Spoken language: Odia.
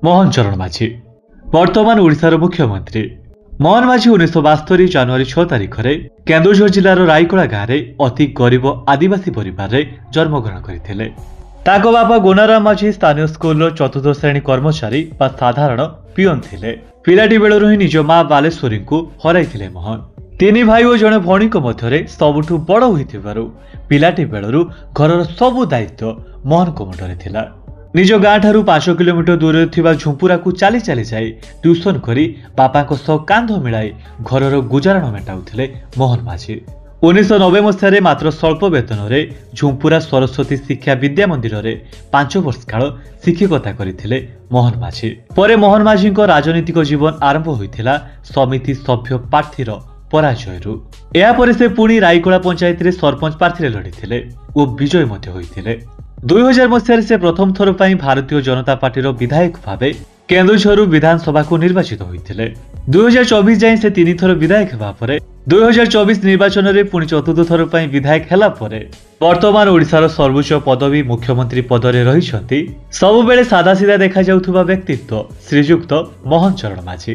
ମୋହନ ଚରଣ ମାଝୀ ବର୍ତ୍ତମାନ ଓଡ଼ିଶାର ମୁଖ୍ୟମନ୍ତ୍ରୀ। ମୋହନ ମାଝୀ 1972 ଜାନୁଆରୀ 6 ତାରିଖରେ କେନ୍ଦୁଝର ଜିଲ୍ଲାର ରାଇକଳା ଗାଁରେ ଅତି ଗରିବ ଆଦିବାସୀ ପରିବାରରେ ଜନ୍ମଗ୍ରହଣ କରିଥିଲେ। ତାଙ୍କ ବାପା ଗୋନାରାମ ମାଝୀ ସ୍ଥାନୀୟ ସ୍କୁଲର ଚତୁର୍ଥ ଶ୍ରେଣୀ କର୍ମଚାରୀ ବା ସାଧାରଣ ପିଅନ ଥିଲେ। ପିଲାଟି ବେଳରୁ ହିଁ ନିଜ ମା ବାଲେଶ୍ୱରୀଙ୍କୁ ହରାଇଥିଲେ ମୋହନ। ତିନି ଭାଇ ଓ ଜଣେ ଭଉଣୀଙ୍କ ମଧ୍ୟରେ ସବୁଠୁ ବଡ଼ ହୋଇଥିବାରୁ ପିଲାଟି ବେଳରୁ ଘରର ସବୁ ଦାୟିତ୍ୱ ମୋହନଙ୍କ ମୁଣ୍ଡରେ ଥିଲା। ନିଜ ଗାଁଠାରୁ 5 କିଲୋମିଟର ଦୂରରେ ଥିବା ଝୁମ୍ପୁରାକୁ ଚାଲି ଚାଲି ଯାଇ ଟ୍ୟୁସନ କରି ବାପାଙ୍କ ସହ କାନ୍ଧ ମିଳାଇ ଘରର ଗୁଜାରଣ ମେଣ୍ଟାଉଥିଲେ ମୋହନ ମାଝୀ। 1990 ମସିହାରେ ମାତ୍ର ସ୍ୱଳ୍ପ ବେତନରେ ଝୁମ୍ପୁରା ସରସ୍ୱତୀ ଶିକ୍ଷା ବିଦ୍ୟା ମନ୍ଦିରରେ 5 ବର୍ଷ କାଳ ଶିକ୍ଷକତା କରିଥିଲେ ମୋହନ ମାଝୀ। ପରେ ମୋହନ ମାଝୀଙ୍କ ରାଜନୈତିକ ଜୀବନ ଆରମ୍ଭ ହୋଇଥିଲା ସମିତି ସଭ୍ୟ ପ୍ରାର୍ଥୀର ପରାଜୟରୁ। ଏହାପରେ ସେ ପୁଣି ରାଇକୋଳା ପଞ୍ଚାୟତରେ ସରପଞ୍ଚ ପ୍ରାର୍ଥୀରେ ଲଢ଼ିଥିଲେ ଓ ବିଜୟ ମଧ୍ୟ ହୋଇଥିଲେ। 2000 ମସିହାରେ ସେ ପ୍ରଥମ ଥର ପାଇଁ ଭାରତୀୟ ଜନତା ପାର୍ଟିର ବିଧାୟକ ଭାବେ କେନ୍ଦୁଝରରୁ ବିଧାନସଭାକୁ ନିର୍ବାଚିତ ହୋଇଥିଲେ। 2024 ଯାଏଁ ସେ ତିନିଥର ବିଧାୟକ ହେବା ପରେ 2024 ନିର୍ବାଚନରେ ପୁଣି ଚତୁର୍ଥ ଥର ପାଇଁ ବିଧାୟକ ହେଲା ପରେ ବର୍ତ୍ତମାନ ଓଡ଼ିଶାର ସର୍ବୋଚ୍ଚ ପଦବୀ ମୁଖ୍ୟମନ୍ତ୍ରୀ ପଦରେ ରହିଛନ୍ତି ସବୁବେଳେ ସାଦାସିଧା ଦେଖାଯାଉଥିବା ବ୍ୟକ୍ତିତ୍ୱ ଶ୍ରୀଯୁକ୍ତ ମୋହନ ଚରଣ ମାଝୀ।